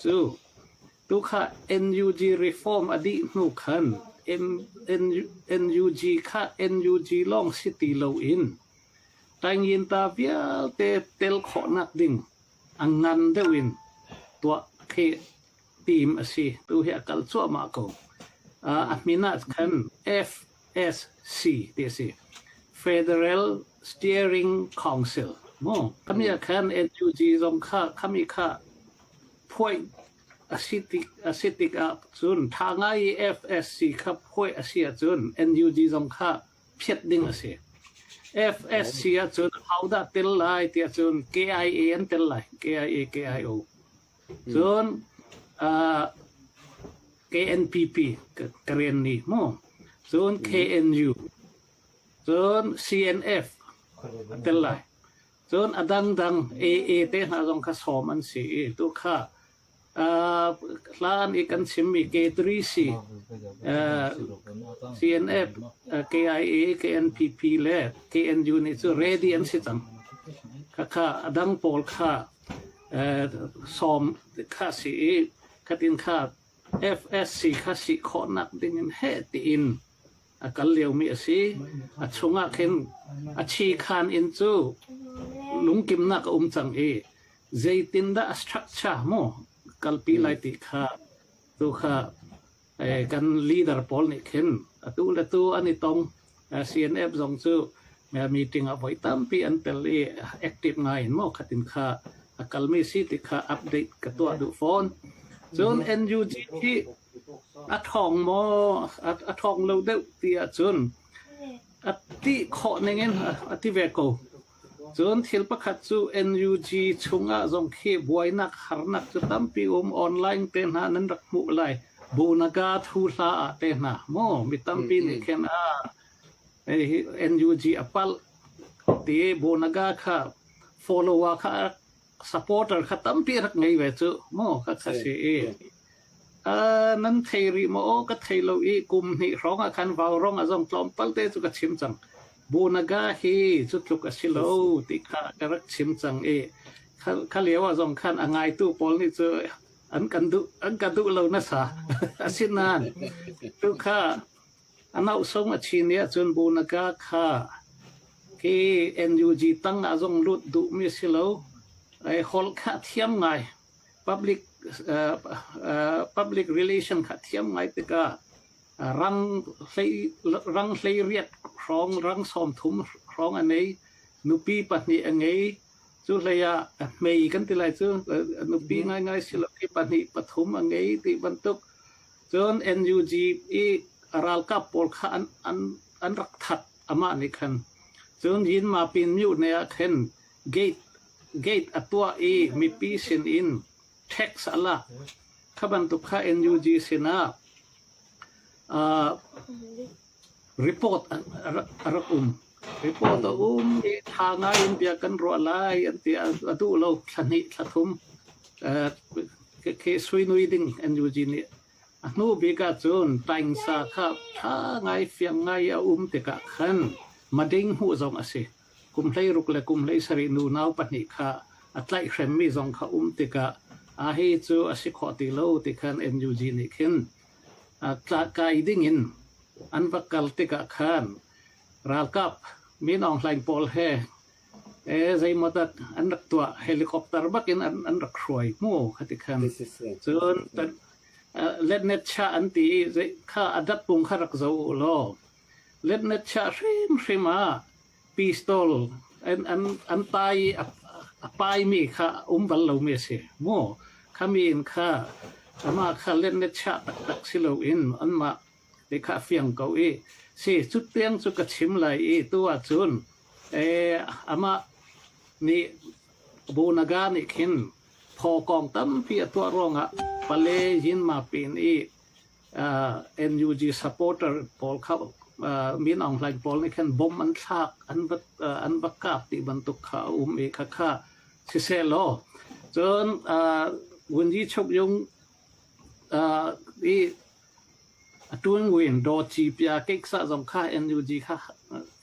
Cu tu kha NUG reform a dih hnu khan NUG kha NUG lawng si ti loin Taingyinta vialte tel khawhnak ding a ngan deuh in tuah khi team a si. Tu hi a kal cuahmah ko. A min ah khan FSC ti a si. Federal Steering Council. Mu. Khami ah khan NUG zong kha khami kha phuaih a si tik a si tik ah cun tha ngai i FSC kha phuaih a si ahcun NUG zong kha phiat ding a si. FSC ahcun hodah tel lai tiah cun KIA an tel lai. KIA KIO. Cun KNPP Karenni mu. Cun KNU. Cun CNF a tel lai. Cun a dangdang AA te hna zong kha sawm an si i tu kha hlan i kan chimmi K3C, CNF, KIA, KNPP le KNU nih cu ready an si cang. Khakha a dang pawl kha sawm kha si i khatin kha FSC kha si khawhnak ding in heh tiin a kal liomi a si. A chungah khin a chi khan in cu lungkimnak a um cang i zeitindah a structure mu kalpi lai ti kha tu kha kan leader pawl nih khin atu le tu an i tong. CNF zong cu meeting ah voi tampi an tel i active ngai in maw khatin kha a kalmi si ti kha update ka tuah duh fawn. Cun NUG hi a ṭhawng maw a ṭhawng lo deuh ti ahcun a ti khawh ning in a ti ve ko. Cun thil pakhat cu NUG chungah zong khi buainak harnak cu tampi um online te hna nan rak hmuh lai. Bunaga thu hla ah te hna maw mi tampi nih khin a NUG a palh ti Bunaga kha follower kha supporter kha tampi rak ngei ve cu maw kha kha si i nan thei rih maw aw ka thei lo i kum hnih hrawng ah khan vaurawng a zong tlawmpal te cu ka chim cang Bunaga hi cu tluk a si lo ti kha ka rak chim cang i kha lio ah zong khan a ngaitu pawl nih cu an kan duh an ka duh lo nasa asinain tu kha a nauhsung a chin i ahcun Bunaga kha khi NUG tang ah zong lut duhmi si lo ai holh kha thiam ngai public public relation kha thiam ngai tikah rang hlei rang hlei riat hrawng rang sawm thum hrawng a nei nupi pahnih a ngei cu hlei ah hmei kan ti lai cu nupi ngaingai si lo khi pahnih pathum a ngei ti bantuk Cun NUG i ralkap pawl kha an rak that amah nih khan. Cun Yinmapin myone ah khin gate a tuah i mipi sin in tax a lak. Kha bantuk kha NUG sinah report a rak um. Report a um i ṭha ngai in bia kan ruah lai an ti. A duh lo thla hnih thla thum khi suinui ding NUG nih a hnu bik ahcun taingsa kha ṭha ngai fiang ngai a um tikah khan mading hmuh zong a si. Kum 16 le kum 17 nu nau pahnih kha a tlaihhremmi zong kha um tikah a hi cu a si khawh ti lo ti khan NUG nih khin kai ding in an va kal tikah khan ralkap Min Aung Hlaing pawl he zeimaw dah an rak tuah helicopter bak in an rak hruai mu khati khan cun letnet cha an ti i kha a dat pung kha rak zo u law letnet cha hrimhrim ah pistol an tai a pai mi kha um bal lo mi a si mu khami in kha amah kha letnet cha taktak si lo in anmah ti kha a fiang ko i si cu tiang cu ka chim lai i tu ahcun amah nih Bunaga nih khin phaw kong tampi a tuah ruangah Pale Yinmapin i NUG supporter pawl kha Min Aung Hlaing pawl nih khan bom an thlak an va kap ti bantuk kha a um i khakha siseh law cun Wunji Chuk Yung i A ṭuanguin dawci pia keksa zong kha NUG kha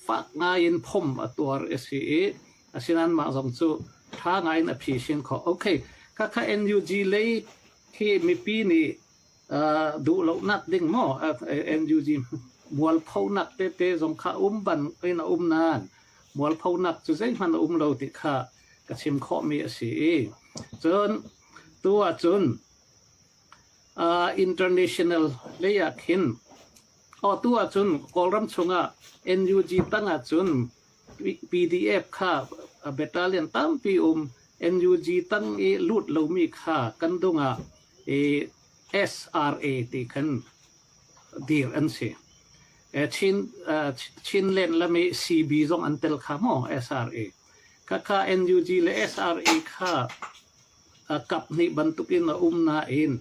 fak ngai in phom a tuar a si i asinain mah zong cu ṭha ngai in a phisin khawh. Okay, khakha NUG lei Khi mipi nih duh lonak ding maw NUG mualphonak tete zong kha um ban in a um nain mualphonak cu zeihmanh a um lo ti kha ka chim khawhmi a si i cun tu ahcun international lei ah khin aw tu ahcun Kawlram chungah NUG tang ahcun PDF kha battalion tampi um NUG tang i lut lomi kha kan dung ah SRA ti khan dir an si. Chinland lam i CB zong an tel kha maw SRA. Khakha NUG le SRA kha kap hnih bantukin a um nain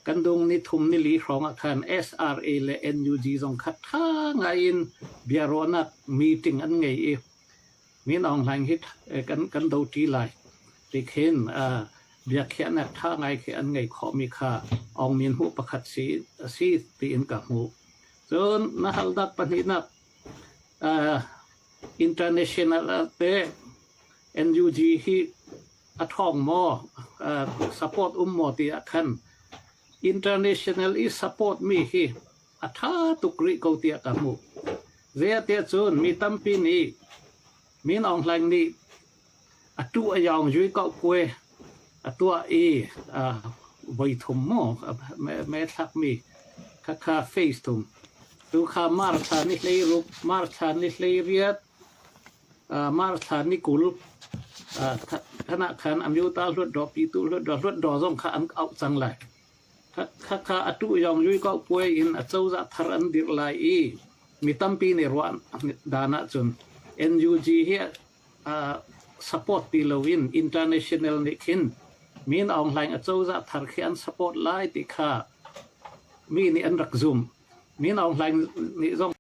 kan dung ni thum ni li hrawng ah khan SRA le NUG zong kha ṭha ngai in biaruahnak meeting an ngei i Min Aung Hlaing hi kan do ṭi lai ti khin biakhiahnak ṭha ngai khi an ngei khawhmi kha Aung Min hmuh pakhat si a si tiin ka hmuh. Cun na halnak pahnihnak international te NUG hi a ṭhawng maw, support um maw ti ah khan international i support mi hi a ṭha tuk rih ko tiah ka hmuh. Zeitiah cun mi tampi nih Min Aung Hlaing nih a tu a yaung yui kau kue a tuah i voi thum maw me thlakmi khakha face thum tu kha mar thla ni hlei ruk mar thla ni hlei riat mar thla ni 20 khana khan amyuta hlut do pi tu hlut do hlut do zong kha an auh cang lai. Khakha atu yong yui kau puai in a cozah thar an dirh lai i mi tampi nih ruah dan ahcun NUG hi support ti loin international nih khin Min Aung Hlaing a cozah thar khi an support lai ti kha mi nih an rak zumh. Min Aung Hlaing nih zong.